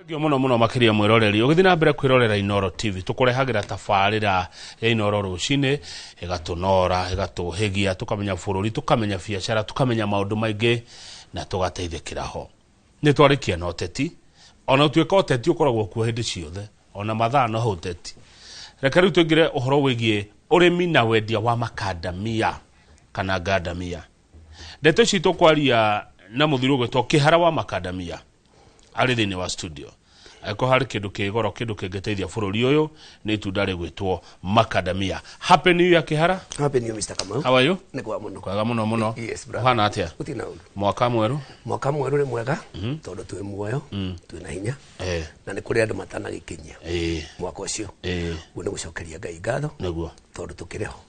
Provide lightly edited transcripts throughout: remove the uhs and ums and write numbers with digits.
Thengiũ mũno mũno makĩria mwĩroreri ũgĩthiĩ na mbere kwĩrorera Inooro TV. Tũkũrehagĩra tabarĩra ya Inooro rũcinĩ, ĩgatũnora, ĩgatũhĩgia, tũkamenya bũrũri, tũkamenya biacara, tũkamenya maũndũ maingĩ na tũgateithĩkĩra ho. Nĩ twarĩkia na ũteti, ona ũtuĩka ũteti ũkoragwo kuo hĩndĩ ciothe, ona mathaa no ũteti. Reke rĩu tũingĩre ũhoro wĩgiĩ ũrĩmi na wendia wa makandamia kana ngandamia. Ndeto ici tũkwaria na mũthuri ũgwĩtwo Kĩhara wa Makandamia arĩ thĩinĩ wa studio. Angĩkorwo harĩ kĩndũ kĩ goro, kĩndũ kĩngĩteithia bũrũri ũyũ nĩ itunda rĩgwĩtwo macadamia. Happy New Year, Kĩhara. Happy New Year, Mr. Kamau. How are you? Nĩ kwa mũno. Kwega mũno mũno. Yes, brother. Ũhana atĩa? Gũtirĩ na ũndũ. Mwaka mwerũ? Mwaka mwerũ nĩ mwega tondũ twĩ muoyo, twĩ na hinya na nĩ kũrĩ andũ matanagĩkinyia mwaka ũcio. Ũguo nĩ gũcokeria Ngai ngatho tondũ tũkĩrĩ ho.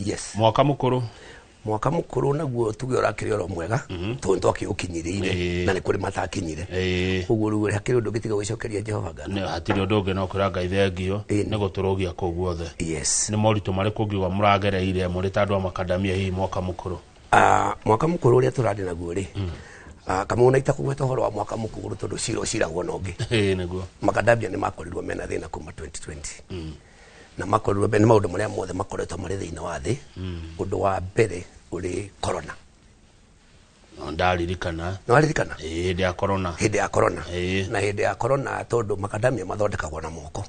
Yes. Mwaka mũkũrũ? Mwaka mũkũrũ naguo tuge ũrakĩrĩ oro mwega tondũ twakĩũkinyĩrĩire na nĩ kũrĩ matakinyire. Ũguo rĩu hakĩrĩ ũndũ ũngĩ tiga gũcokeria Jehova ngatho? Nĩ hatirĩ ũndũ ũngĩ no kwĩra Ngai thengio nĩ gũtũrũgia kũu guothe. Yes. Nĩ moritũ marĩkũ ũngiuga mũragereire mũrĩ ta andũ a makandamia hihi mwaka mũkũrũ? Mwaka mũkũrũ ũrĩa tũrarĩ naguo rĩ, Kamau, na itakũgweta ũhoro wa mwaka mũkũrũ tondũ cira ũciragwo na ũngĩ. Ĩĩ nĩguo. Makandamia nĩ makorirwo mena thĩna kuma 2020 na makorirwo nĩ maũndũ marĩa mothe makoretwo marĩ thĩinĩ wa thĩ. Ũndũ wa mbere ũrĩ corona. No ndaririkana. Nĩ waririkana? Ĩĩ, hĩndĩ ya corona. Hĩndĩ ya corona. Na hĩndĩ ya corona tondũ makandamia mathondekagwo na moko,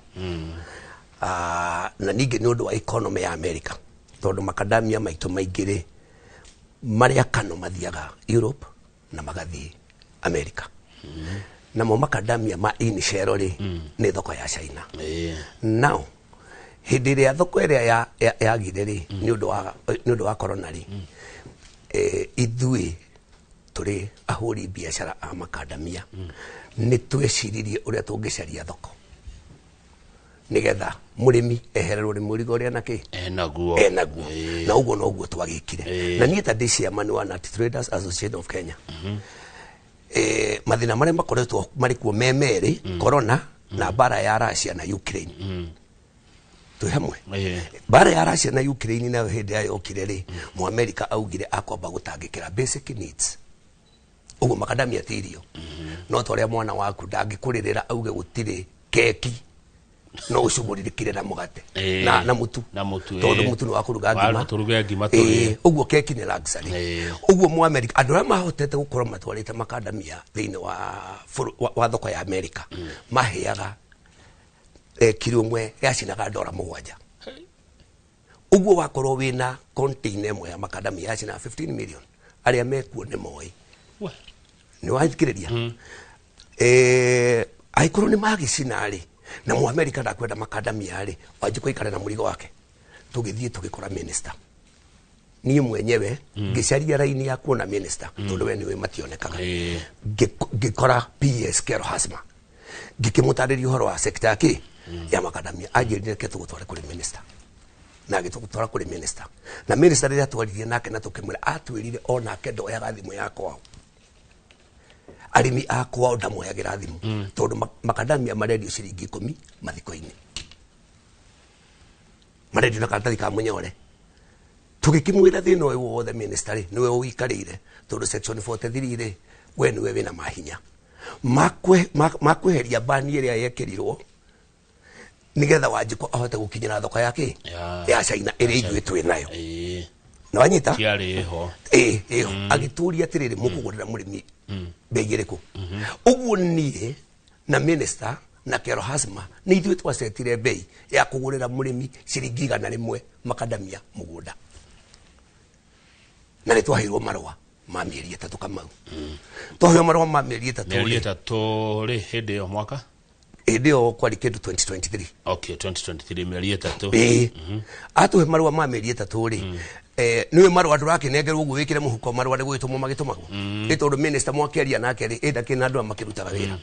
na ningĩ nĩ ũndũ wa economy ya America, tondũ makandamia maitũ maingĩ rĩ, marĩa kano mathiaga Europe na magathiĩ America, namo makandamia ma initial rĩ, nĩ thoko ya China. Now hĩndĩ ĩrĩa thoko ĩrĩa yagire rĩ, nĩ ũndũ wa corona rĩ, ithuĩ tũrĩ ahũri biacara a makandamia nĩ tweciririe ũrĩa tũngĩcaria thoko nĩgetha mũrĩmi ehererwo nĩ mũrigo ũrĩa nakĩ Enaguo. Enaguo. Na ũguo noguo twagĩkire. Na niĩ ta ndĩ chairman wa Nut Traders Association of Kenya, mathĩna marĩa makoretwo marĩ kuo me merĩ, corona na mbara ya Russia na Ukraine, twĩ hamwe. Mbara ya Russia na Ukraine nayo hĩndĩ ya yokire rĩ, Mũamerika augire akwamba gũtangĩkĩra basic needs, ũguo makadamia ti irio. No ta ũrĩa mwana waku ndangĩkũrĩrĩra auge gũtirĩ keki, no ũcugũrĩrĩkire na mũgate na mũtu. Na mũtu, tondũ mũtu nĩ wa kũruga ngima. Tũruge ngima tũrĩe. Ũguo keki nĩ luxury. Ũguo Mũamerika, andũ arĩa mahotete gũkorwo matwarĩte makandamia thĩinĩ wa, wa thoko ya Amerika, maheaga kiro ĩmwe yacinaga $7. Ũguo wakorwo wĩna container ĩmwe ya makandamia yacinaga 15 million. Arĩa mekuo nĩ moĩ. Nĩ wathikĩrĩria, angĩkorwo nĩ magĩcina rĩ, na Mũamerika ndakwenda makandamia rĩ, wanji kũikara na mũrigo wake. Tũgĩthiĩ tũgĩkora minister, niĩ mwenyewe ngĩcaria raini ya kuona minister tondũ we nĩwe mationekaga. Ngĩkora PS Kero Hasma, ngĩkĩmũtarĩria ũhoro wa sekta ya kĩ ya makandamia. Anjĩrire reke tũgũtware kũrĩ minister, na agĩtũtwara kũrĩ minister, na minister rĩrĩa twaririe nake na tũkĩmwĩra, atwĩrire onake ndoyaga thimũ ya kwao, arĩmi a kwao ndamoyagĩra thimũ tondũ makandamia marendio ciringi 10 mathiko-inĩ, marendio na karatathi ka mũnyore. Tũgĩkĩmwĩra thĩna ũyũ wothe minister rĩ, nĩwe ũikarĩire, tondũ section 43 rĩ, we nĩwe wĩna mahinya ma kweheria bani ĩrĩa yekĩrirwo nigetha Wanjikũ ahote gũkinyĩra thoko ya kĩ ya China ĩrĩa ithuĩ twĩ nayo. Na wanyita? Tiarĩ ho. Ĩĩ, ĩho. Agĩtũria atĩrĩrĩ, mũkũgũrĩra mũrĩmi mbei ĩrĩkũ? Ũguo niĩ na minister na Kero Hasma nĩ ithuĩ twacetire mbei ya kũgũrĩra mũrĩmi ciringi 100 makandamia mũgũnda, na nĩ twaheirwo marũa ma mĩeri 3. Kamau, twaheirwo marũa ma mĩeri 3. Mĩeri 3 rĩ, hĩndĩ ĩyo mwaka? Hĩndĩ ĩyo kwarĩ kĩndũ 2023. Okay, 2023, mĩeri 3. Ĩĩ, atũhe marũa ma mĩeri 3 rĩ, nĩwe marũa ndũrakĩnengerwo ũguo wĩkĩre mũhuko, marũa nĩ gũgĩtũmwo magĩtũmagwo, ĩ tondũ minister mwakĩaria nake rĩ, ĩ ndakĩrĩ na andũ aya makĩrutaga wĩra.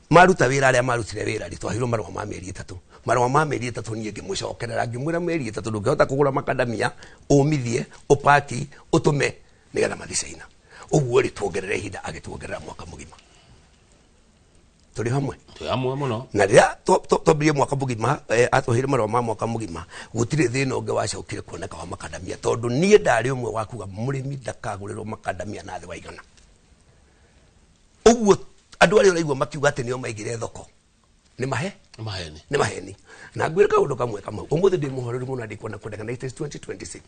Maruta wĩra, arĩa marutire wĩra rĩ, twaheirwo marũa ma mĩeri 3. Marũa ma mĩeri 3, niĩ ngĩmũcokerera ngĩmwĩra mĩeri 3 ndũngĩhota kũgũra makandamia, ũmithie, ũpaki, ũtũme nĩgetha mathiĩ China. Ũguo rĩ, tuongerere ihinda. Agĩtuongerera mwaka mũgima. Tũrĩ hamwe? Twĩ hamwe mũno. Na rĩrĩa twambirie mwaka mũgima, atũheire marũa ma mwaka mũgima, gũtirĩ thĩna ũngĩ wacokire kuoneka wa makandamia, tondũ niĩ ndarĩ ũmwe wa kuga mũrĩmi ndakagũrĩrwo makandamia na thĩ wa 100. Ũguo andũ Andũ arĩa ũraigua makiuga atĩ nĩo maigire thoko nĩ mahe Maheni. Nĩ maheni. Na ngwĩre kaũndũ kamwe kamwe, ũmũthĩ ndĩ mũhoreru mũno na ndikuona kũnegena. It is 2026,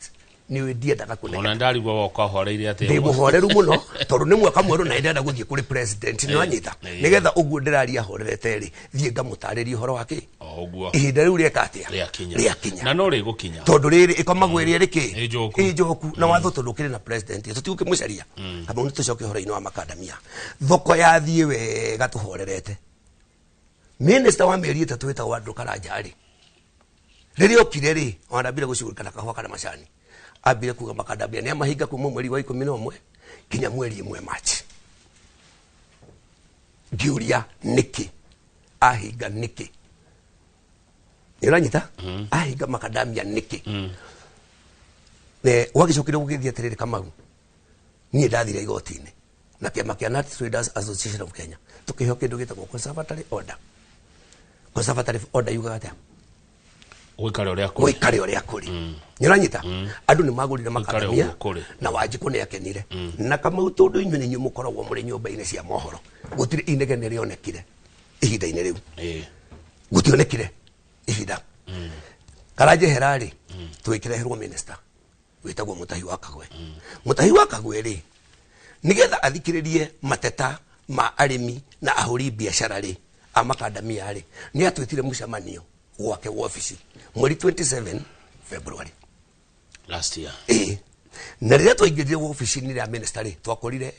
nĩ ndiendaga kũnegena. Ona ndarigwo woka horeire atĩa. Ndĩ mũhoreru mũno tondũ nĩ mwaka mwerũ na ndĩrenda gũthiĩ kũrĩ president, nĩ wanyita, nĩgetha ũguo ndĩraria horerete rĩ, thiĩ ngamũtarĩrie ũhoro wa kĩ O ũguo. Ihinda rĩu rĩeka atĩa? Rĩakinya. Rĩakinya. Na no rĩgũkinya. Tondũ rĩrĩ ĩkomagwo ĩrĩa ĩrĩ Ĩ njoku. Ĩ njoku na watho, tondũ ũkĩrĩ na president tũtigũkĩmũcaria. Kamau, nĩ tũcoke ũhoro-inĩ wa makandamia. Thoko yathiĩ wega tũhorerete. Minister wa mĩeri 3 wĩtagwo Andrew Karanja rĩ, rĩrĩa okire rĩ, ona ndambire gũcugurika na kahũa kana macani, ambire kuga makandamia nĩ amahinga kuma mweri wa 11 kinya mweri 1 Machi. Ngĩũria nĩkĩ ahinga, nĩkĩ? Nĩ ũranyita? Ahinga makandamia nĩkĩ? Gwagĩcokire gũgĩthiĩ atĩrĩrĩ, Kamau, niĩ ndathire igoti-inĩ na kĩama kĩa Nut Traders Association of Kenya, tũkĩheo kĩndũ gĩtagwo conservatory order. Conservatory order yugaga atĩa? Gũikare ũrĩa kũrĩ. Gũikare ũrĩa kũrĩ. Nĩ ũranyita? Andũ nĩ magũrire makandamia. Ũguo kũrĩ. Na Wanjikũ nĩ akenire. Na Kamau, tondũ inyuĩ nĩ inyuĩ mũkoragwo mũrĩ nyũmba-inĩ cia mohoro, gũtirĩ inegene rĩonekire ihinda-inĩ rĩu. Gũtionekire ihinda Karanja rĩ, twĩkĩreherwo minister wĩtagwo Mũtahi wa Kagwe. Mũtahi wa Kagwe rĩ, nĩgetha athikĩrĩrie mateta ma arĩmi na ahũri biacara rĩ a makandamia rĩ, nĩ atwĩtire mũcemanio gwake wabici mweri 27 February. Last year. Ĩĩ, na rĩrĩa twaingĩrire wabici-inĩ rĩa minister rĩ, twakorire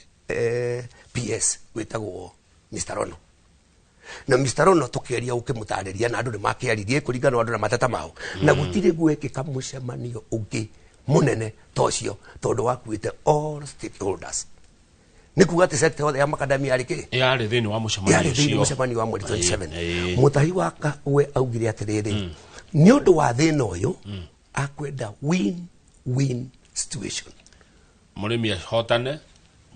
PS wĩtagwo Mr. Rono, na Mr. Rono tũkĩaria ũkĩmũtarĩria, na andũ nĩ makĩaririe kũringana na andũ na mateta mao, na gũtirĩ gwekĩka mũcemanio ũngĩ mũnene ta ũcio, tondũ wakuĩte all stakeholders. Nĩ kuga atĩ sector yothe ya makadamia yarĩ kĩ? Yarĩ thĩinĩ wa mũcemanio Yarĩ thĩinĩ ũcio. mũcemanio wa mweri 27. Ĩĩ. Mũtahi wa Kagwe augire atĩrĩrĩ, nĩ ũndũ wa thĩna ũyũ akwenda win win situation. Mũrĩmi ahotane,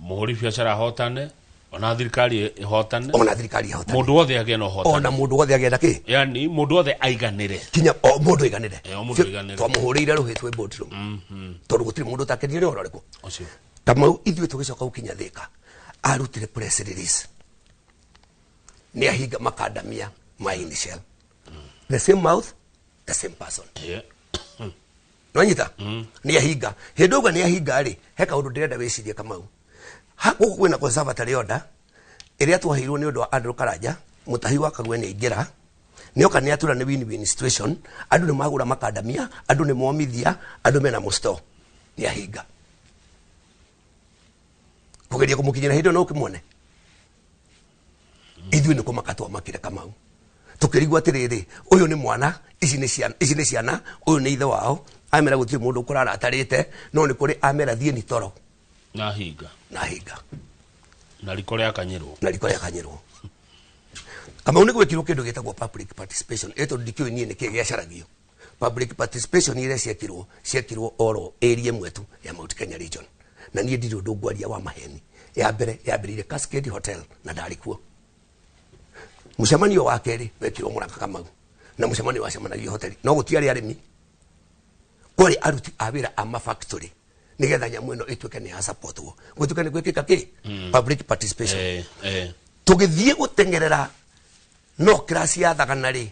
mũhũri biacara ahotane, ona thirikari ĩhotane. Ona thirikari ĩhotane. Mũndũ wothe agĩe na ũhotani. Ona mũndũ wothe agĩe na kĩ? Yani mũndũ wothe aiganĩre. Kinya o mũndũ aiganĩre. O mũndũ aiganĩre. Twamũhũrĩire rũhĩ twĩ boardroom tondũ gũtirĩ mũndũ ũtakenire nĩ ũhoro ũrĩkũ. Ũcio. Kamau, ithuĩ tũgĩcoka gũkinya Thĩka, arutire press release nĩ ahinga makandamia ma initial. The same mouth, the same person. Nwanyita nĩ ahinga. Hĩndĩ ũguo nĩ ahinga rĩ, he kaũndũ ndĩrenda wĩcirie, Kamau. Gũkũ kwĩna conservatory order ĩrĩa twaheirwo nĩ ũndũ wa Andrew Karanja. Mũtahi wa Kagwe nĩ aingĩra, nĩoka nĩ atũra nĩ win win situation. Andũ nĩ magũra makandamia, andũ nĩ momithia, andũ mena mũsto, nĩ ahinga. Kũgeria kũmũkinyĩra hĩndĩ ĩyo no ũkĩmuone. Ithuĩ nĩ kũmaka twamakire, Kamau. Tũkĩrigwo atĩrĩrĩ, ũyũ nĩ mwana, ici nĩ ciana, ici nĩ ciana, ũyũ nĩ ithe wao. Amera gũtirĩ mũndũ ũkũrara atarĩte, no nĩ kũrĩ amera thiĩ ni toro. Na hinga. Na hinga. Na riko rĩa kanyĩrwo. Na riko rĩa kanyĩrwo. Kamau, nĩ gwĩkirwo kĩndũ gĩtagwo public participation, ĩ tondũ ndikĩũĩ niĩ nĩkĩ gĩacaragio. Public participation iria ciekirwo oro area ĩmwe tu ya Mount Kenya region, na niĩ ndirĩ ũndũ ngwaria wa maheni. Ya mbere yambĩrĩire Cascade Hotel na ndarĩ kuo. Mũcemanio wa kerĩ wekirwo Mũrang'a, Kamau, na mũcemanio wacemanagio hoteli, no gũtiarĩ arĩmi, kwarĩ aruti a wĩra a mafactory, nĩgetha nyamũ ĩno ĩtuĩke nĩ ya supportwo, gũtuĩke nĩ gwĩkĩka kĩ public participation. Tũgĩthiĩ gũteng'erera no kĩraci ya thagana rĩ,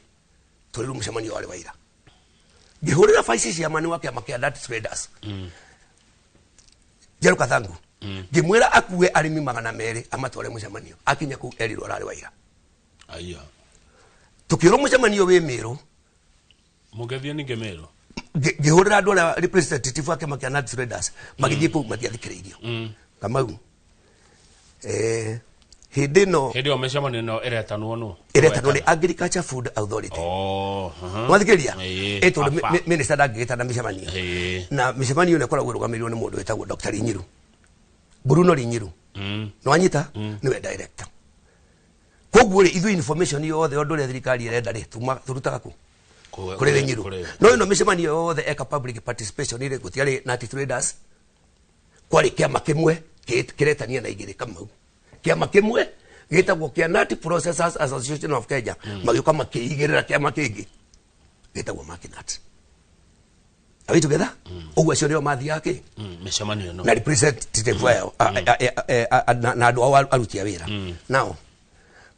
tũrĩrwo mũcemanio warĩ waira. Ngĩhũrĩra vice chairman wa kĩama kĩa Nut Traders, Njerũ Kathangu, ngĩmwĩra akue arĩmi 200 amatware mũcemanio. Akinya kũu erirwo ararĩ waira. Aya. Tũkĩrwo mũcemanio wĩ Mĩrũ. Mũngĩthiĩ ningĩ Mĩrũ? Ngĩhũrĩra andũ arĩa representative a kĩama kĩa Nut Traders, magĩthiĩ kũu matiathikĩrĩirio, Kamau. Hĩndĩ ĩno Hĩndĩ ĩyo mĩcemanio ĩno ĩretanwo nũ? Ĩretanwo nĩ Agriculture Food Authority. Oh, aha. Mwathikĩrĩria? Ĩĩ, Ĩ tondũ baba. minister ndangĩgĩtana mĩcemanio. Na mĩcemanio ĩno ĩkoragwo ĩrũgamĩrĩirwo nĩ mũndũ wĩtagwo Dr. Rinyiru, Bruno Rinyiru. Nĩwanyita? Nĩwe director. Koguo rĩ, ithuĩ information yothe ũndũ ũrĩa thirikari ĩrenda rĩ, tũrutaga kũ? Kũrĩ Rinyiru. No ĩno mĩcemanio yothe eka public participation rĩ, gũtiarĩ nut traders, kwarĩ kĩama kĩmwe kĩretania na igĩrĩ, Kamau. Kĩama kĩmwe gĩtagwo kĩa Nut Processors Association of Kenya, magĩũka makĩigĩrĩra kĩama kĩngĩ gĩtagwo Makinat. Are we together? Ũguo acio nĩo mathiaga kĩ? Mĩcemanio ĩno. Na representative yao na andũ ao aruti a wĩra. Now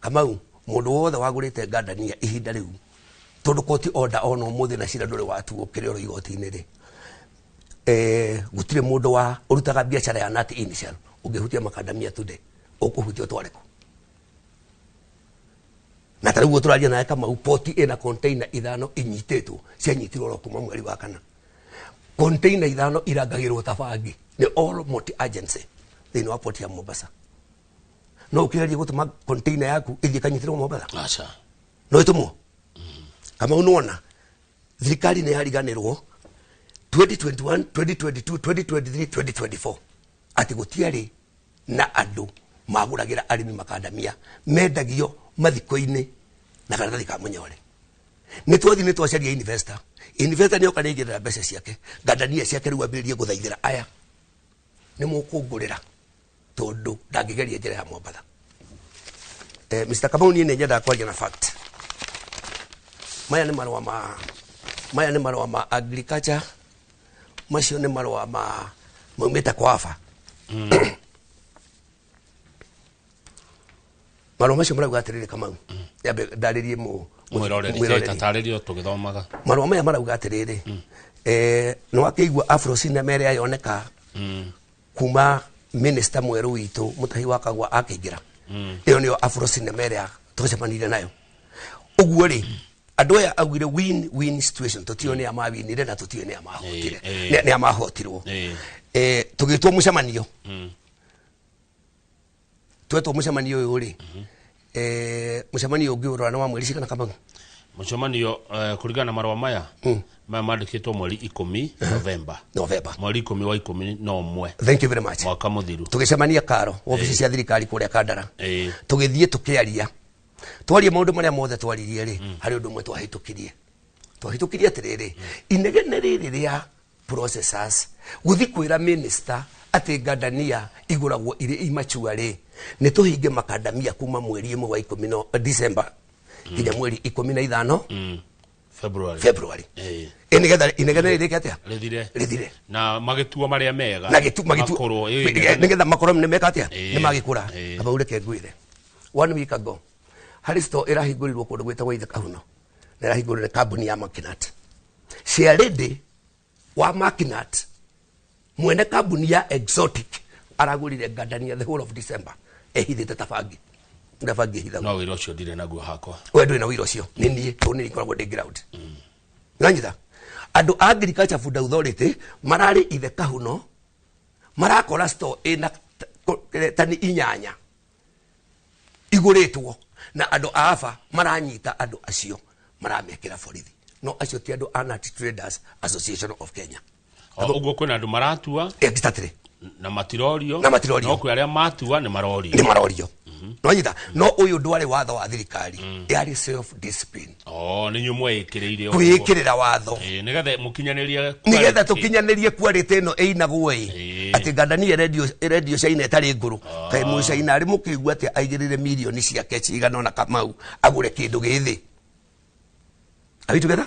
Kamau mundu wothe wagurite ngandania ihinda riu tondu koti order ona umuthi na cira nduri watuo kiri oro igoti-inĩ rĩ, gutire mundu wa urutaga biacara ya nut initial ungihutia makadamia today ukuhutia utware ku. Na ta rĩu tũraria nawe Kamau, poti ĩna container ithano inyitĩtwo, cianyitirwo oro kuma mweri wa kana. Container ithano irangagĩrwo ta bangi nĩ all multi agency thĩinĩ wa poti ya Mombasa. No ũkĩgerie gũtũma container yaku ĩthiĩ ĩkanyitĩrwo Mombasa? Aca. No ĩtũmwo? Kamau nĩwona thirikari nĩ yariganĩrwo 2021, 2022, 2023, 2024 atĩ gũtiarĩ na andũ magũragĩra arĩmi makandamia mendagio mathiko-inĩ na karatathi ka mũnyore. Nĩ twathi nĩ twacaria investor, investor nĩ oka nĩ aigĩrĩra mbeca ciake ngandania ciake, rĩu ambĩrĩrie gũthaithĩra aya nĩ mũkũngũrĩra tondũ ndangĩgeria njĩra ya Mombatha. Mr. Kamau, niĩ nĩ nyendaga kwaria na fact. Maya nĩ marũa ma agriculture, macio nĩ marũa ma maumĩte kwa AFA. Marũa macio marauga atĩrĩrĩ, Kamau, nyambe ndarĩrie mwĩroreri. Mwĩroreri. Tatarĩrio tũgĩthomaga. Marũa maya marauga atĩrĩrĩ, nĩ wakĩigua Afro Cinema ĩrĩa yoneka kuma minister mwerũ witũ Mũtahi wa Kagwa akĩingĩra, ĩyo nĩyo Afro Cinema ĩrĩa tũcemanire nayo. Ũguo rĩ, andũ aya augire win win situation, tũtiũĩ nĩ a mawinire na tũtiũĩ nĩ a mahotire, nĩ a mahotirwo. Tũgĩtwo mũcemanio, twetwo mũcemanio ũyũ rĩ, mũcemanio ũngĩ ũrora nĩ wa mweri cigana, Kamau? Mũcemanio, kũringana na marũa maya, maya mandĩkĩtwo mweri 10 Novemba. Novemba. Mweri 10 wa 11. Thank you very much. Mwaka mũthiru. Tũgĩcemania karo wabici cia thirikari kũrĩa Kandara. Tũgĩthiĩ tũkĩaria, twarie maũndũ marĩa mothe twaririe rĩ, harĩ ũndũ ũmwe twahĩtũkirie. Twahĩtũkirie atĩrĩrĩ, inegene rĩrĩ rĩa processors gũthi kwĩra minister atĩ ngandania igũragwo irĩ immature rĩ, nĩ tũhinge makandamia kuma mweri 1 wa 10 no December nginya mweri 15 February. February. Ĩ. Ĩ nĩgetha inegene rĩrĩ rĩke atĩa? Rĩthire. Rĩthire. Na magĩtua marĩa mega Na gĩtu magitu makorwo ĩ, nĩgetha makorwo nĩ meka atĩa? Nĩ magĩkũra. Kaba reke ngwĩre, one week ago harĩ store ĩrahingũrirwo kũndũ gwĩtagwo Ithe Kahuno, na ĩrahingũrirwo nĩ kambuni ya Makinat. Chairlady wa Makinat, mwene kambuni ya Exotic, aragũrire ngandania the whole of December ehithĩte ta bangi ũrĩa bangi ĩhithagwo. No wĩra ũcio ndirĩ naguo hakwa. We ndũrĩ na wĩra ũcio, nĩ niĩ tondũ nĩ ngoragwo ndĩ ground. Nanyita andũ a Agriculture Food Authority mararĩ Ithe Kahuno, marakora store ĩna tani 8 igũrĩtwo, na andũ a AFA maranyita andũ acio maramekĩra borithi, no acio ti andũ a Nut Traders Association of Kenya. O, ũguo kwĩna andũ maratua Exactly. na matirorio. Na matirorio. No kwĩ arĩa matua nĩ marorio. Nĩ marorio, nonyita no ũyũ ndwarĩ watho wa thirikari, yarĩ self discipline. O nĩ inyuĩ mwĩĩkĩrĩire ũguo. Kwĩĩkĩrĩra watho. Ĩ, nĩgetha mũkinyanĩrie Nĩgetha quality. tũkinyanĩrie quality ĩno ĩinagwo ĩ atĩ ngandania ĩrendio China ĩtarĩ ngũrũ. Kaĩ mũcaina arĩ mũkĩigua atĩa aigĩrĩre mirioni ciake cigana ona, Kamau, agũre kĩndũ gĩthĩ? Are we together?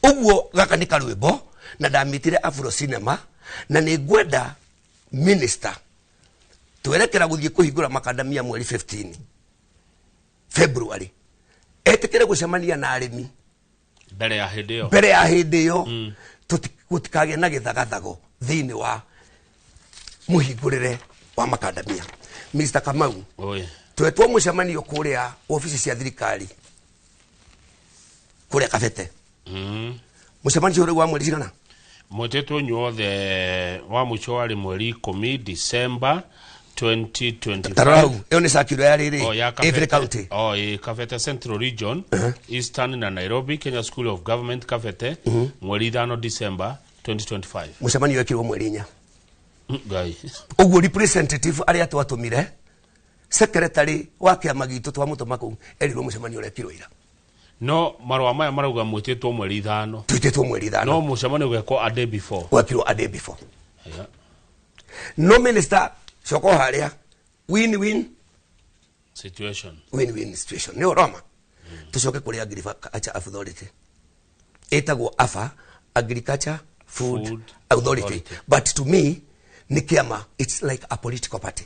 Ũguo gaka nĩ karwĩmbo na ndamitire Afro Cinema, na nĩ ngwenda minister twerekera gũthiĩ kũhingũra makandamia mweri 15 February etĩkĩre gũcemania na arĩmi mbere ya hĩndĩ ĩyo. Mbere ya hĩndĩ ĩyo gũtikagĩe na gĩthagathago thĩinĩ wa mũhingũrĩre wa makandamia. Mr. Kamau, Oi. twetwo mũcemanio kũrĩa obici cia thirikari kũrĩa Kabete. Mũcemanio ũrĩ wa mweri cigana? Mwĩtĩtwo inyuothe, wa mũico warĩ mweri 10 December 2025. Tarora hau, ĩyo nĩ circular ya rĩrĩ O, ya every Kabete. county. O, ĩ, Kabete Central Region, Eastern na Nairobi, Kenya School of Government, Kabete, mweri 5 December 2025. Mũcemanio wekirwo mweri 4. Ngai. Ũguo representative arĩa twatũmire, secretary wa kĩama gitũ twamũtũma kũu, erirwo mũcemanio ũrekirwo ira. No marũa maya marauga mwĩtĩtwo mweri 5. Twĩtĩtwo mweri 5. No mũcemanio ũgekwo a day before. Wekirwo a day before. Yeah. No minister coka o harĩa win win situation. Win win situation nĩ ũroma. Tũcoke kũrĩ Agriculture Authority, ĩtagwo AFA, Agriculture Food, Food Authority. Authority. But to me nĩ kĩama, it's like a political party.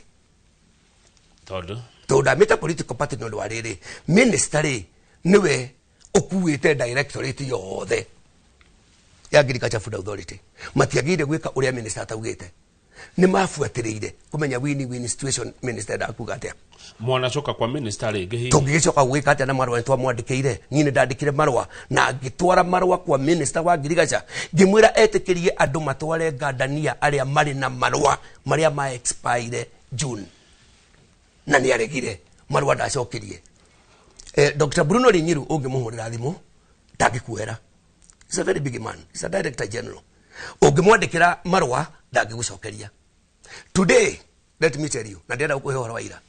Tondu Tondu ndamĩta political party nĩ ũndũ wa rĩrĩ, minister rĩ nĩwe ũkuĩte directorate yothe ya Agriculture Food Authority. Matiagĩrĩire gwĩka ũrĩa minister ataugĩte. Nĩ mabuatĩrĩire kũmenya win win situation minister endaga kuga atĩa. Mwanacoka kwa minister rĩngĩ hihi? Tũngĩgĩcoka gwĩka atĩa na marũa nĩtwamwandĩkĩire? Niĩ nĩ ndandĩkire marũa na ngĩtwara marũa kwa minister wa ngirigaca, ngĩmwĩra etĩkĩrie andũ matware ngandania arĩa marĩ na marũa marĩa ma expire June, na nĩ aregire. Marũa ndacokirie. Dr. Bruno Rinyiru ũngĩmũhũrĩra thimũ ndangĩkuoera. He's a very big man. He's a director general. Ũngĩmwandĩkĩra marũa ndangĩgũcokeria. Today, let me tell you, na ndĩrenda gũkũhe ũhoro wa ira,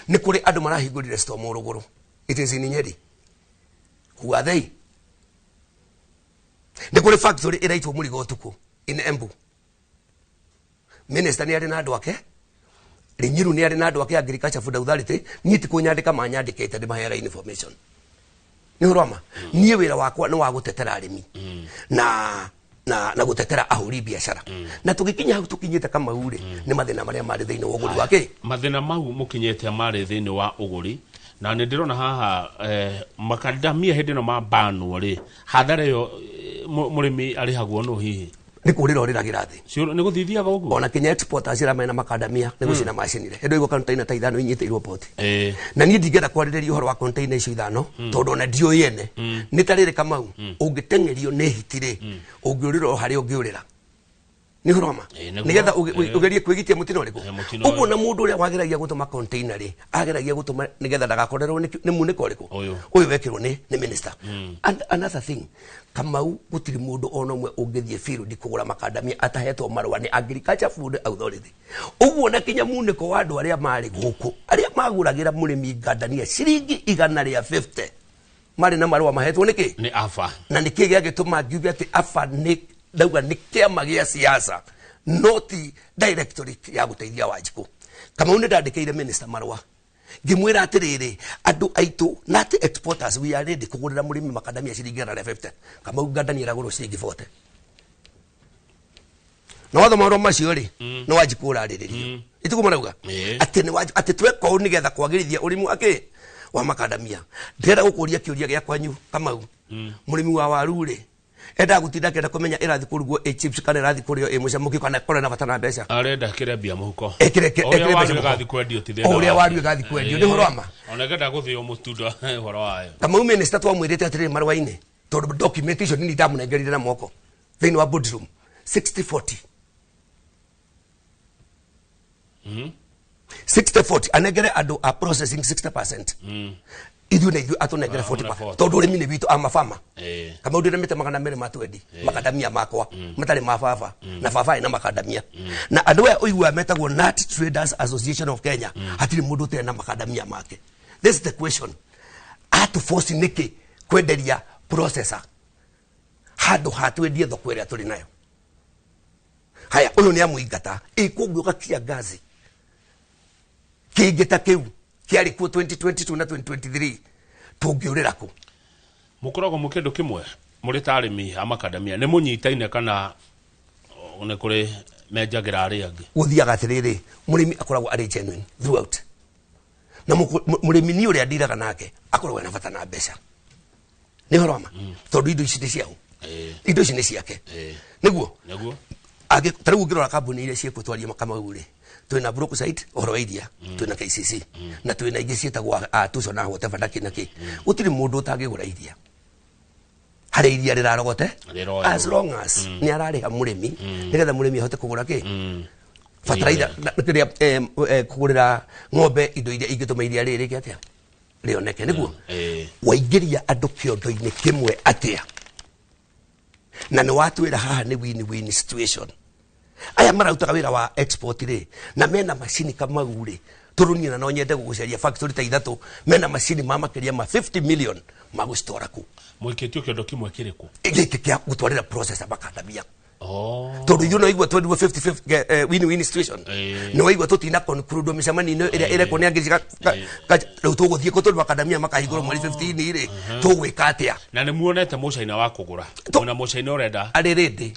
nĩ kũrĩ andũ marahingũrire store Mũrũgũrũ. It is in Nyeri. Who are they? Nĩ kũrĩ factory ĩraitwo mũrigo ũtukũ in Embu. Minister nĩ arĩ na andũ ake, Rinyiru nĩ arĩ na andũ ake Agriculture Food Authority. Niĩ ti kũnyandĩka manyandĩkĩte, ndĩmaheaga information. Nĩ ũhoro wa ma. Niĩ wĩra wakwa nĩ wa gũtetera arĩmi na gũtetera ahũri biacara. Na tũgĩkinya hau tũkinyĩte Kamau rĩ, nĩ mathĩna marĩa marĩ thĩinĩ wa ũgũri wa kĩ. Mathĩna mau mũkinyĩte marĩ thĩinĩ wa ũgũri, na nĩ ndĩrona haha makadamia hĩndĩ ĩno mabanwo rĩ, hathara ĩyo mũrĩmi arĩhagwo nũ hihi? Nĩ kũrĩra ũrĩragĩra thĩ. Nĩ gũthithiaga ũguo? Ona kinya exporters arĩa mena makadamia nĩ gũcina macinire. Hĩndĩ ĩyo container ta 5 inyitĩirwo port. Na niĩ ndingĩenda kwarĩrĩria ũhoro wa container icio 5 tondũ ona ndiũĩ ene. Nĩ ta rĩrĩ Kamau, ũngĩteng'erio nĩ hiti rĩ, ũngĩũrĩra o harĩa ũngĩũrĩra. Nĩ ũhoro wa ma? Nĩguo. Nĩgetha ũgerie kwĩgitia mũtino ũrĩkũ? Mũtino Ũguo ũyũ. na mũndũ ũrĩa wageragia gũtũma container rĩ, ageragia gũtũma nĩgetha ndagakorerwo nĩ munĩko ũrĩkũ? Ũyũ. Ũyũ wekĩrwo nĩ minister. And another thing, Kamau, gũtirĩ mũndũ ona ũmwe ũngĩthiĩ field kũgũra makadamia atahetwo marũa nĩ Agriculture Food Authority. Ũguo na kinya munĩko wa andũ arĩa marĩ gũkũ, arĩa magũragĩra mũrĩmi ngandania ciringi 150, marĩ na marũa mahetwo nĩkĩ? Nĩ AFA. Na nĩkĩ gĩagĩtũma ngiuge atĩ AFA nĩ ndauga nĩ kĩama gĩa siasa, no ti directorate ya gũteithia Wanjikũ. Kamau, nĩ ndandĩkĩire minister marũa ngĩmwĩra atĩrĩrĩ, andũ aitũ nati exporters, we are ready kũgũrĩra mũrĩmi makadamia ciringi 150. Kamau, ngandania ĩragũrwo ciringi 40. Na watho marũa macio rĩ, nĩ Wanjikũ ũrarĩrĩrio ituko marauga atĩ nĩ atĩ tweka ũũ nĩgetha kwagĩrithia ũrĩmi wa kĩ wa makadamia. Ndĩrenda gũkũria kĩũria gĩa kwanyu Kamau, mũrĩmi wa waru rĩ, endaga gũtinda akĩenda kũmenya ĩrathiĩ kũrugwo ĩ chips kana ĩrathiĩ kũrĩo ĩ mũcamũkio, kana korwo na bata na mbeca? Arenda kĩrĩa mbia mũhuko. Ekĩre O ũrĩa ekĩre waru mbeca mũhuko. ĩgathiĩ kwendio ti thĩna O ũrĩa wake. waru ĩgathiĩ kwendio, nĩ ũhoro wa ma. Ona ĩngĩenda gũthĩo mũtunda ũhoro wayo. Kamau, minister twamwĩrĩte atĩrĩrĩ marũa-inĩ, tondũ document icio nini ndamũnengerire na moko thĩinĩ wa boardroom, 60-40, 60-40, anengere andũ a processing 60%, ithuĩ na ithuĩ atũnengere Ah, 40. muna 40. Tondũ ũrĩmi nĩ witũ amabama. Kamau, ndĩrĩmĩte 200 ma twendi makadamia makwa matarĩ ma baba, na baba ena makadamia, na andũ aya ũiguaga metagwo Nut Traders Association of Kenya, hatirĩ mũndũ ũtarĩ na makadamia make. This is the question, atũboci nĩkĩ kwenderia processor handũ ha twendie thoko ĩrĩa tũrĩ nayo? Haya, ũyũ nĩ amũingata ĩ kũngĩũka kia ngazi kĩngĩ ta kĩu kĩarĩ kuo 2022 na 2023, tũngĩũrĩra kũ? Mũkoragwo mũ kĩndũ kĩmwe mũrĩ ta arĩmi a makadamia, nĩ mũnyitaine kana nĩ kũrĩ menjagĩra arĩa angĩ? Gũthiaga atĩrĩrĩ, mũrĩmi akoragwo arĩ genuine throughout, na mũrĩmi niĩ ũrĩa ndiraga nake akoragwo ena bata na mbeca. Nĩ ũhoro wa ma, tondũ indo ici nĩ ciao, indo ici nĩ ciake. Nĩguo. Nĩguo. Ta rĩu ũngĩrora kambuni iria ciĩkuo twarie Kamau rĩ, twĩna Brookside ũhoro wa iria, twĩna KCC, na twĩna ingĩ ciĩtagwo Tucson na whatever na kĩ na kĩ. Gũtirĩ mũndũ ũtangĩgũra iria harĩa iria rĩrarogote, Rĩroywo. as long as nĩ ararĩha mũrĩmi nĩgetha mũrĩmi ahote kũgũra kĩ bataraitha kĩrĩa kũgũrĩra ng'ombe indo iria ingĩtũma iria rĩrĩ rĩke atĩa, rĩoneke. Nĩguo waingĩria andũ kĩondo-inĩ kĩmwe atĩa, na nĩ watwĩra haha nĩ win win situation. Aya mararutaga wĩra wa export rĩ, na mena macini Kamau rĩ, tondũ niĩ na no nyende gũgũcaria factory ta 3 mena macini ma makĩria ma 50 million magũcitwara kũ? Mũikĩtio kĩondo kĩmwe kĩrĩkũ? Gĩkĩ kĩa gũtwarĩra processor makandamia. Oh. Tondũ ithuĩ no igua twendirwo 50 win win situation. Nĩ waigua tũtina conclude mĩcemanio-inĩ ĩrĩa ĩrekwo nĩ angĩ rĩu tũgũthiĩ kũ? Tondũ makandamia makahingũrwo mweri 15 rĩ, tũgwĩka atĩa? Na nĩ muonete mũcaina wa kũgũra? Mwĩna mũcaina ũrenda? Arĩ ready.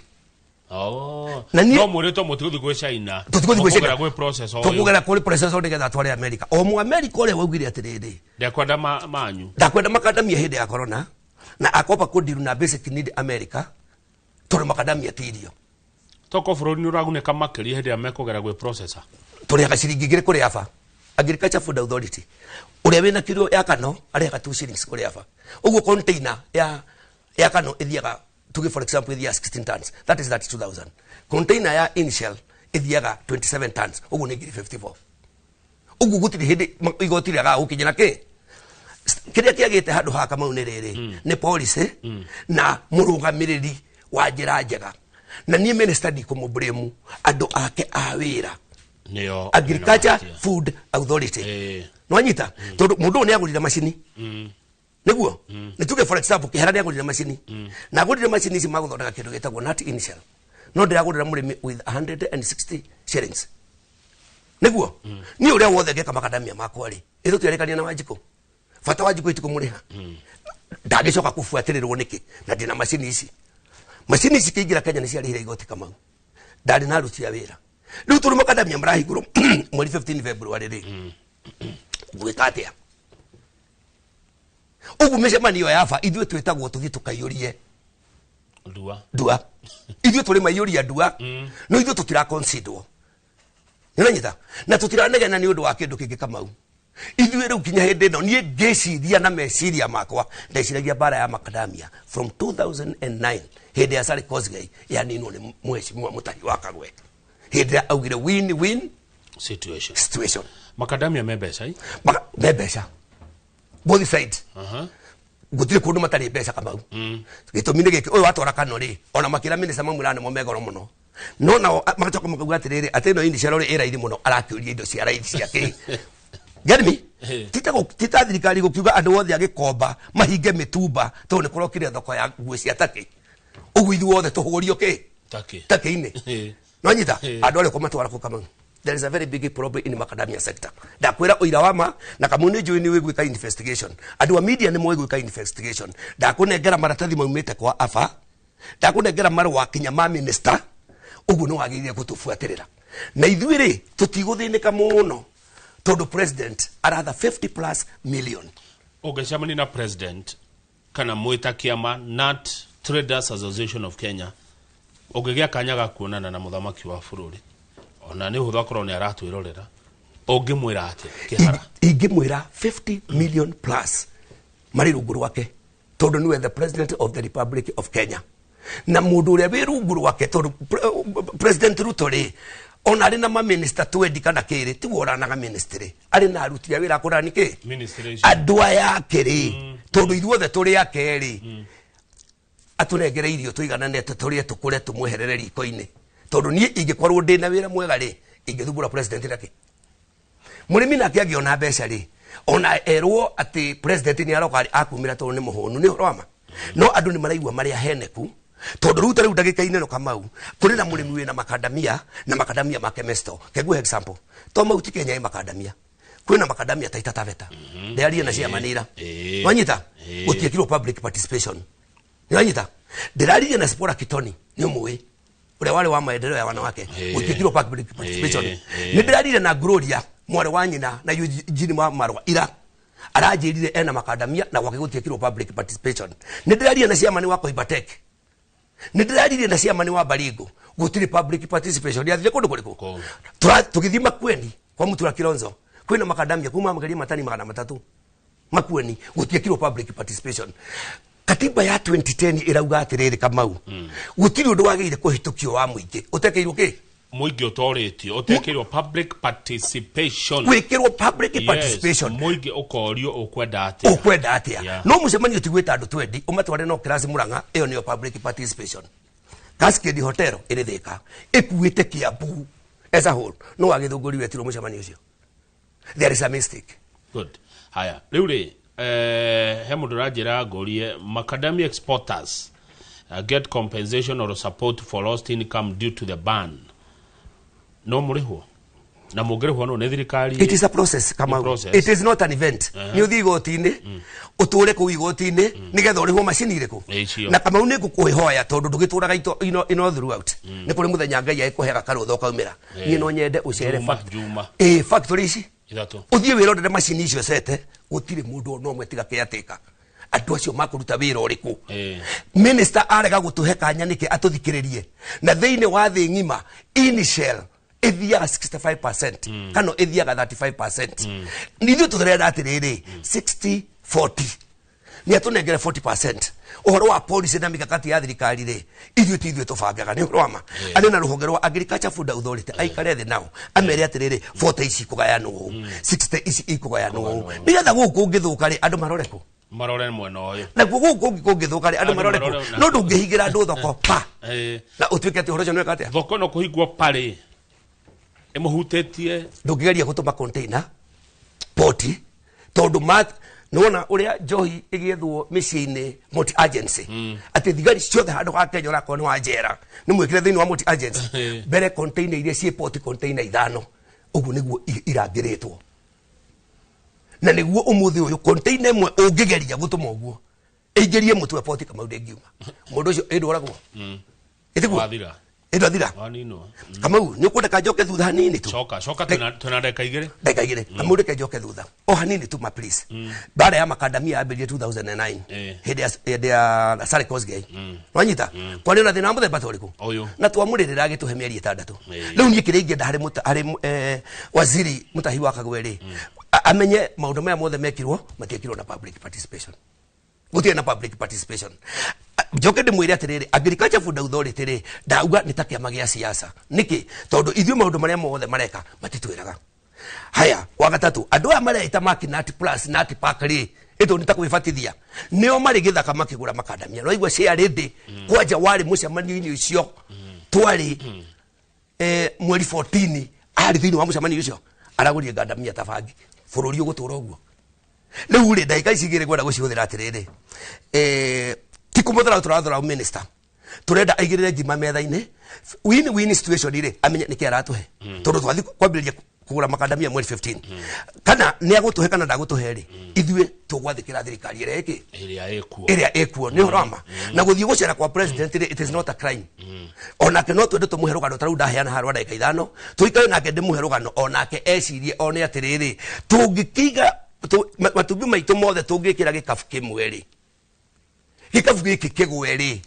Oh. Na niĩ- No mwĩrĩtwo mũtigũthiĩ gwĩ China. Tũtigũthiĩ gwĩ China. Mũkũgera gwĩ process o Tũkũgera kũrĩ process o nĩgetha tware America. O mu America ũrĩa waugire atĩrĩrĩ, Ndekwenda manyu. Ndakwenda makadamia hĩndĩ ya corona na akopa kũndiru na basic need America, tondũ makadamia ti irio. Toko bũrũri nĩ ũragunĩka makĩria hĩndĩ ĩrĩa mekũgera gwĩ processor. Tũrĩhaga ciringi 2 kũrĩ aba Agriculture Food Authority. Ũrĩa wĩna kiro ya kano arĩhaga 2 shillings kũrĩ aba. Ũguo container ya kano ĩthiaga, tuge for example ĩthiaga 16 tons, that is 32,000. Container ya initial ĩthiaga 27 tons, ũguo nĩ ngiri 54. Ũguo gũtirĩ hĩndĩ igoti rĩagaga gũkinyĩra kĩ kĩrĩa kĩagĩte handũ ha Kamau nĩ rĩrĩ, nĩ policy na mũrũgamĩrĩri wa njĩra njega. Na niĩ minister ndikũmũblame, andũ ake a wĩra. Nĩo Agriculture nĩo. Food Authority. Nwanyita, tondũ mũndũ ũyũ nĩ agũrire macini, nĩguo nĩ tuge for example Kĩhara nĩ agũrire macini, na agũrire macini ici magũthondeka kĩndũ gĩtagwo nut initial, no ndĩragũrĩra mũrĩmi with 160 shillings. Nĩguo niĩ ũrĩa wothe ngeka makadamia makwa rĩ, ĩtũ twerĩkania na Wanjikũ, bata Wanjikũ itikũmũrĩha, ndangĩcoka kũbuatĩrĩrwo nĩkĩ na ndĩna macini ici. Macini ici kĩingĩra Kenya nĩ ciarĩhire igoti, Kamau. Ndarĩ na aruti a wĩra. Rĩu tũrĩ makadamia marahingũrwo mweri 15 February rĩ, gwĩka atĩa? Ũguo mĩcemanio ya aba ithuĩ twĩtagwo tũthiĩ tũkaiyũrie Ndua. Ndua. Ithuĩ tũrĩ maiyũria ndua, no ithuĩ tũtiraconsiderwo, nĩũranyita, na tũtiranegena nĩ ũndũ wa kĩndũ kĩngĩ, Kamau. Ithuĩ rĩu kinya hĩndĩ ĩno niĩ ngĩciria na meciria makwa, ndeciragia mbara ya macadamia from 2009 hĩndĩ ya Sally Kosgei yaninwo nĩ mheshimiwa Mutahi wa Kagwe hĩndĩ ĩrĩa augire win win situation. Situation. Makadamia me mbeca i? Me mbeca both sides. Gũtirĩ kũndũ matarĩ mbeca, Kamau. Gĩtũmi nĩ gĩkĩ, ũyũ watwara kano rĩ, ona makĩra minista mamwĩra nĩmo megoro mũno, no nao magacoka makauga atĩrĩrĩ, atĩ ĩno initial rĩ ĩ raithi mũno, arakĩũria indo cia raithi cia kĩ? Get me? Tita thirikari gũkiuga andũ othe a Gĩkomba mahinge mĩtumba tondũ nĩ kũrokire thoko ya nguo cia takĩ, ũguo ithuothe tũhũrio kĩ? Takĩ. Takĩ-inĩ. Nonyita, andũ arĩa kũmatwara kũ, Kamau? There is a very big problem in macadamia sector. Ndakwĩra ũira wa ma, na Kamau nĩ njũĩ nĩ ũĩ gwĩka investigation, andũ a media nĩ moĩ gwĩka investigation. Ndakũnengera maratathi maumĩte kwa aba, ndakũnengera marũa kinya ma minister. Ũguo nĩ wagĩrĩire gũtũbuatĩrĩra, na ithuĩ rĩ tũtigũthĩnĩka mũno tondũ president aratha 50 plus million. Ũngĩcemania na president kana mwĩta kĩama Nut Traders Association of Kenya, ũngĩgĩa kanya ga kuonana na mũthamaki wa bũrũri, ona nĩ ũhũthũ akorwo nĩ aratwĩrorera, ũngĩmwĩra atĩa Kĩhara? Ingĩmwĩra 50 million plus marĩ rungu rwake, tondũ nĩwe the president of the Republic of Kenya, na mũndũ ũrĩa wĩ rungu rwake, tondũ President Ruto rĩ, ona arĩ na maminista 20 kana kĩrĩ, tiwe ũranaga ministry, arĩ na aruti a wĩra akũrani kĩ. Ministry icio. Andũ aya ake rĩ, tondũ ithuothe tũrĩ ake rĩ, atũnengere irio tũiganane, tũrĩe, tũkũre, tũmweherere riko-inĩ, tondũ niĩ ingĩkorwo ndĩ na wĩra mwega rĩ, ingĩthumbũra president nakĩ? Mũrĩmi nake angĩona mbeca rĩ, ona erwo atĩ president nĩ aroka akumĩra tondũ nĩ mũhũnu, nĩ ũhoro wa ma. No andũ nĩ maraigua marĩa heneku, tondũ rĩu ta rĩu ndagĩka-inĩ ĩno, Kamau, kũrĩ na mũrĩmi wĩna makandamia na makandamia make mesto. Kenguhe example, to Mauti Kenya ĩ makandamia, kwĩna makandamia Taita Taveta, ndĩarie na ciamanĩra. Wanyita, gũtiekirwo public participation. Nĩwanyita, ndĩraririe na Spora Kitoni, nĩ ũmũĩ, ũrĩa warĩ wa maendeleo ya wanawake. Gũtiekirwo public participation. Nĩ ndĩrarire na Gloria, mwarĩ wa nyina na Eugene wa Marwa, ira aranjĩrire ena makandamia na gwake gũtiekirwo public participation. Nĩ ndĩrarire na ciamani wa Koibatek, nĩ ndĩraririe na ciamani wa Baringo, gũtirĩ public participation. Yathire kũndũ kũrĩkũ? Kũ? Tũgĩthiĩ Makueni kwa Mutura Kilonzo, kwĩna makandamia kuma mageria matani 300 Makueni, gũtiekirwo public participation. Katiba ya 2010 ĩrauga atĩrĩrĩ, Kamau, gũtirĩ ũndũ wagĩrĩire kũhĩtũkio wa mũingĩ ũtekĩirwo kĩ? Mũingĩ ũtorĩtio, ũtekĩrwo public participation. Gwĩkĩrwo public participation. Mũingĩ ũkorio ũkwenda atĩa. Ũkwenda atĩa. No mũcemanio ti gwĩta andũ twendi ũmatware no kĩraci Mũrang'a, ĩyo nĩyo public participation. Cascade Hotel ĩrĩ Thĩka, ĩkuĩte Kiambu as a whole, no wagĩthũngũri wetirwo mũcemanio ũcio. There is a mistake. Good. Haya, rĩu rĩ, he mũndũ ũranjĩra ngũrie, macadamia exporters get compensation or support for lost income due to the ban? No mũrĩhwo? Na mũngĩrĩhwo no nĩ thirikari? It is a process, Kamau. Process. It is not an event. Nĩ ũthiĩ igoti-inĩ, ũtũre kũu igoti-inĩ nĩgetha ũrĩhwo macini irĩkũ. Icio. Na Kamau, nĩ ngũkũhoya, tondũ ndũgĩtũraga ino throughout, nĩ kũrĩ mũthenya Ngai agĩkũheaga karũtha ũkaumĩra. Niĩ no nyende ũcere Juma, Juma. Ĩ factory ici ithatũ. Ũthiĩ wĩrorere macini icio cete, gũtirĩ mũndũ ona ũmwe tiga caretaker. Andũ acio makũruta wĩra ũrĩkũ? Minister arega gũtũhe kanya nĩkĩ atũthikĩrĩrie? Na thĩinĩ wa thĩ ng'ima initial ĩthiaga 65% kana ĩthiaga 35%. Ithuĩ tũrenda atĩrĩrĩ, 60 40, nĩ atũnengere 40%. Ũhoro wa policy na mikakati ya thirikari rĩ, ithuĩ ti ithuĩ tũbangaga, nĩ ũhoro wa ma. Arĩ na rũhonge rwa Agriculture Food Authority, aikare thĩ nao amere atĩrĩrĩ, 40 ici ikũgayanwo ũũ, 60 ici ikũgayanwo ũũ, nĩgetha gũkũ ũngĩthũka rĩ, andũ marore kũ? Marore mwena ũyũ. Naguo gũkũ kũngĩ kũngĩthũka rĩ, andũ Andũ marore marore kũ? na- No ndũngĩhingĩra andũ thoko pa na ũtuĩke atĩ ũhoro ũcio nĩweka atĩa. Thoko ĩno kũhingwo parĩ ĩmũhutĩtie? Ndũngĩgeria gũtũma container poti, tondũ nĩwona ũrĩa njohi ĩgĩethwo mĩciĩ-inĩ multi agency, atĩ thigari ciothe handũ ha Kenya ũrakorwo nĩ wa njera nĩ mwĩkĩre thĩinĩ wa multi agency. Mbere container iria ciĩ poti, container ithano ũguo nĩguo irangĩrĩtwo, na nĩguo ũmũthĩ ũyũ container ĩmwe ũngĩgeria gũtũma ũguo ĩingĩrie mũtwe poti, Kamau, ndĩngiuma, mũndũ ũcio ĩndwaragwo ĩtiguo. Wathira. Ĩndwathira. Waninwo. Kamau, nĩ ũkwenda njoke thutha hanini tu? Coka, coka, twĩna ndagĩka 2. Ndagĩka 2. Kamau, reke njoke thutha o hanini tu ma, please. Mbara ya makandamia yambĩrĩrie 2009, hĩndĩ ya Sally Kosgei. Wanyita kwarĩ na thĩna wa mũthemba ta ũrĩkũ? Ũyũ. Na twamũrĩrĩra agĩtũhe mĩeri 6. Rĩu niĩ kĩrĩa ingĩenda harĩ harĩ waziri Mutahi wa Kagwe rĩ, amenye maũndũ maya mothe mekirwo matiekirwo na public participation, gũtirĩ na public participation. Njoke ndĩmwĩre atĩrĩrĩ, Agriculture Food Authority rĩ, ndauga nĩ ta kĩama gĩa siasa. Nĩkĩ? Tondũ ithuĩ maũndũ marĩa mothe mareka matitwĩraga. Haya, wa gatatũ, andũ aya mareita Makinat Plus Nut Park rĩ, ĩtũ nĩ ta kwĩbatithia, nĩo marĩ gĩthaka makĩgũra makandamia. Noigua share rĩndĩ kwanja warĩ mũcemanio-inĩ ũcio twarĩ mweri 14, arĩ thĩinĩ wa mũcemanio ũcio aragũrire ngandamia ta bangi. Bũrũri ũgũtũra ũguo rĩu rĩ, ndagĩka ici 2 ngwenda gũcihũthĩra atĩrĩrĩ, ti kũmũthara tũrathara minister, turenda aigĩrĩre ngima metha-inĩ, win win situation rĩ, amenye nĩkĩ aratũhe, tondũ twathiĩ kwambĩrĩria kũgũra makandamia mweri 15, kana nĩ agũtũhe kana ndagũtũhe rĩ, ithuĩ tũgwathĩkĩra thirikari ĩrĩa ĩkĩ ĩrĩa ĩkuo. Ĩrĩa ĩkuo, nĩ ũhoro wa ma. Na gũthiĩ gũcera kwa president rĩ, it is not a crime. Onake no twende tũmũhe rũgano ta rĩu ndaheana haha rwa ndagĩka 5, tũikare nake ndĩmũhe rũgano, onake ecirie one atĩrĩrĩ, tũngĩkĩiga matumbĩ maitũ mothe tũngĩkĩra gĩkabu kĩmwe rĩ, gĩkabu gĩkĩ kĩgwe rĩ,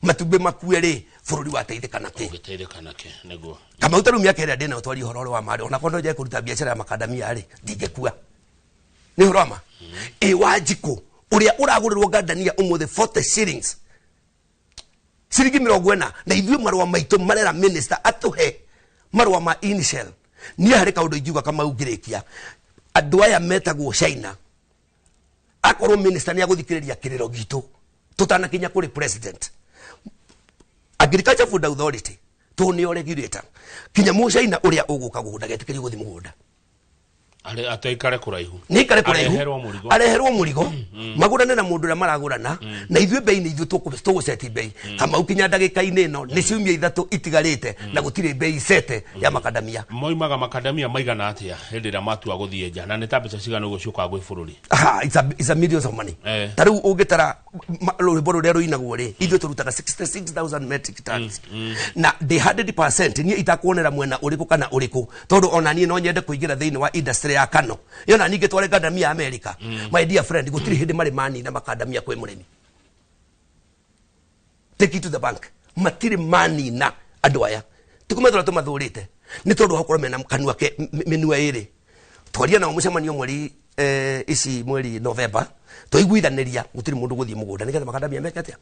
matumbĩ makue rĩ, bũrũri wateithĩka nakĩ? Ũngĩteithĩka nake nĩguo. Kamau, ta rĩu mĩaka ĩrĩa ndĩnayo twaria ũhoro ũrĩa wa marĩ, onakorwo no njage kũruta biacara ya makandamia rĩ, ndingĩkua, nĩ ũhoro wa ma. Ĩ Wanjikũ ũrĩa ũragũrĩrwo ngandania ũmũthĩ 40 shillings, ciringi 40, na ithuĩ marũa maitũ marera minister atũhe marũa ma initial. Niĩ harĩ kaũndũ ingiuga, Kamau, ngĩrĩkia, andũ aya metagwo China, akorwo minister nĩ agũthikĩrĩria kĩrĩro gitũ tũtanakinya kũrĩ president, Agriculture Food Authority tũ nĩo regulator, kinya mũcaina ũrĩa ũgũka gũkũ ndagetĩkĩrio gũthiĩ mũgũnda. Are ataikare kũraihu. Nĩ ikare kũraihu. Areherwo mũrigo. Areherwo mũrigo, magũrane na mũndũ ũrĩa maragũrana, na ithuĩ bei nĩ ithuĩ tũgũceti bei. Kamau, kinya ndagĩka-inĩ ĩno nĩ ciumia 3 itigarĩte na gũtirĩ bei cete ya makandamia. Moimaga makandamia maigana atĩa hĩndĩ ĩrĩa matua gũthiĩ nja, na nĩ ta mbeca cigana ũguo ciũkaga gwĩ bũrũri? Aha, it's a millions of money. Ta rĩu ũngĩtara rwĩmbo rũrĩa rũinagwo rĩ, ithuĩ tũrutaga 66,000 metric tons, na ndĩ 100% niĩ itakuonera mwena ũrĩkũ kana ũrĩkũ, tondũ ona niĩ no nyende kũingĩra thĩinĩ wa industry ya kano ĩyo, na ningĩ tware ngandamia America. My dear friend, gũtirĩ hĩndĩ marĩ manina makandamia kwĩ mũrĩmi. Take it to the bank, matirĩ manina. Andũ aya tikũmethũra tũmathũrĩte nĩ tondũ wa gũkorwo mena kanua ke mĩnua ĩrĩ. Twaria nao mũcemanio mweri ici mweri November, twaiguithanĩria gũtirĩ mũndũ gũthiĩ mũgũnda nĩgetha makandamia meke atĩa.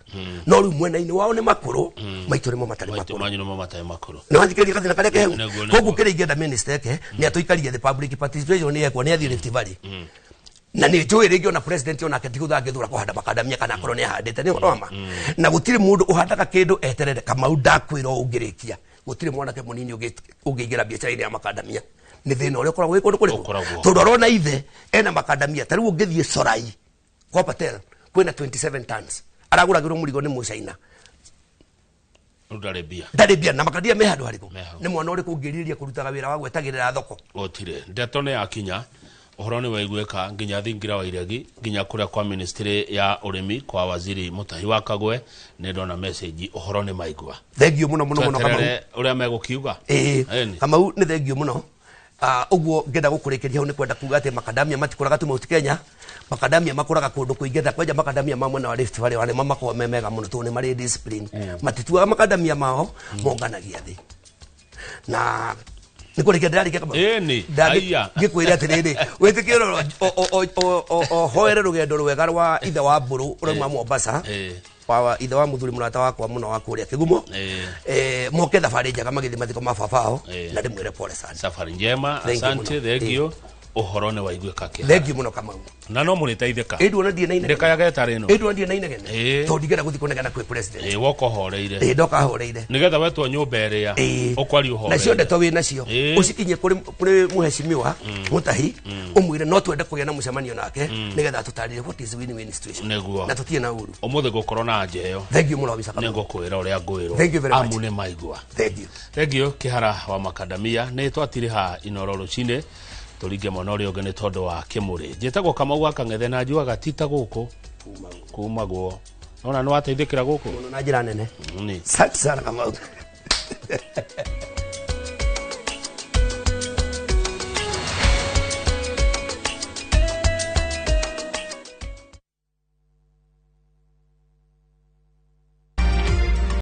No rĩu mwena-inĩ wao nĩ makũrũ, maitũ nĩmo matarĩ maitũ makũrũ. Manyu nĩmo matarĩ makũrũ. Nĩ wathikĩrĩria gathĩna karĩa kehau? Nĩguo, nĩguo. Koguo kĩrĩa ingĩenda minister eke nĩ atũikarie the public participation, nĩ ekwo nĩ athiĩ Rift Valley, na nä njå ä rä ngä ona president onake tigå angä kũhanda makandamia kana akorwo nä ahandä te, nä ũhoro wa ma. Na gũtirĩ mũndũ ũhandaga kĩndũ eterere. Kamau, ndakwĩra ũũ ngĩrĩkia, gũtirĩ mwanake mũnini ũngĩingĩra biacara-inĩ ya makandamia, nĩ thĩna ũrĩa ũkoragwo wĩ kũndũ kũrĩkũ. Ũkoragwo. Tondũ arona ithe ena makandamia. Ta rĩu ũngĩthiĩ Sorai kwa Patel kwĩna 27 tons aragũragĩrwo mũrigo nĩ mũcaina. Rĩu ndarĩ mbia. Ndarĩ mbia na makadamia me handũ harĩkũ? Me hau. Nĩ mwana ũrĩkũ ũngĩrirĩria kũrutaga wĩra wa gwetagĩrĩra thoko? Gũtirĩ ndeto nĩ yakinya, ũhoro nĩ waiguĩka nginya thingira wa iregi, nginya kũrĩa kwa ministry ya ũrĩmi kwa waziri Mutahi wa Kagwe. Nĩ ndona message, ũhoro nĩ maigua. Thengiũ mũno mũno mũno, Kamau. Tweterere ũrĩa megũkiuga. Ĩĩ. Ĩni. Kamau, nĩ thengiũ mũno. Ũguo ngenda gũkũrĩkĩria hau nĩ kwenda kuga atĩ makadamia matikũraga tu Mount Kenya, makadamia makũraga kũndũ kũingĩ, ta kwanja makadamia ma mwena wa Rift Valley wa nĩmo makoragwo me mega mũno tondũ nĩ marĩ discipline. Matituaga makadamia mao, monganagia thĩ. Na nĩ kũrĩkia ndĩrarĩkia, Kamau? Ĩni, aya. Ngĩkwĩra atĩrĩrĩ, wĩtĩkĩre hoere rũgendo rwega rwa ithe wa mbũrũ ũrauma Mombasa, wa ithe wa mũthuri mũrata wakwa mũno wa kũrĩa Kĩgumo. Moke thabarĩ njega magĩthiĩ mathiko ma baba wao, na ndĩmwĩre pole sana. Safari njema. Thank you Asante. mũno. Thengio, ũhoro nĩ waiguĩka kĩhara. Thengiũ mũno, Kamau. Na no mũrĩteithĩka. Ĩ nduona ndirĩ na inegene. Ndĩkayage tarĩ ĩno. Ĩ nduona ndirĩ na inegene, tondũ ndingĩenda gũthiĩ kũnegena kwĩ president. Ĩ, woka ũhoreire. Ĩ, ndoka horeire. Nĩgetha wetwo nyũmba ĩrĩa ũkwaria ũhoreire. Nacio ndeto wĩ nacio, ũcikinyie kũrĩ mũheshimiwa Mutahi, ũmwĩre no twende kũgĩa na mũcemanio nake nĩgetha atũtarĩrie what is win-win situation. Nĩguo. Na tũtirĩ na ũru. Ũmũthĩ ngũkorwo na anja ĩyo. Thengiũ mũno Bisa Nĩ Kamau. ngũkwĩra ũrĩa ngwĩrwo. Thank you very much. Amu nĩ maigua. Thengiũ. Thengio, Kĩhara wa makadamia. Nĩ twatirĩha Inoro rũcinĩ, tũringe mwena ũrĩa ũngĩ nĩ tondũ wa kĩmũrĩ. Njĩtagwo Kamau wa Kang'ethe, na njugaga ti ta gũkũ kumagwo nona nĩ wateithĩkĩra gũkũ. Mũno na njĩra nene. Nĩ. Asante sana, Kamau.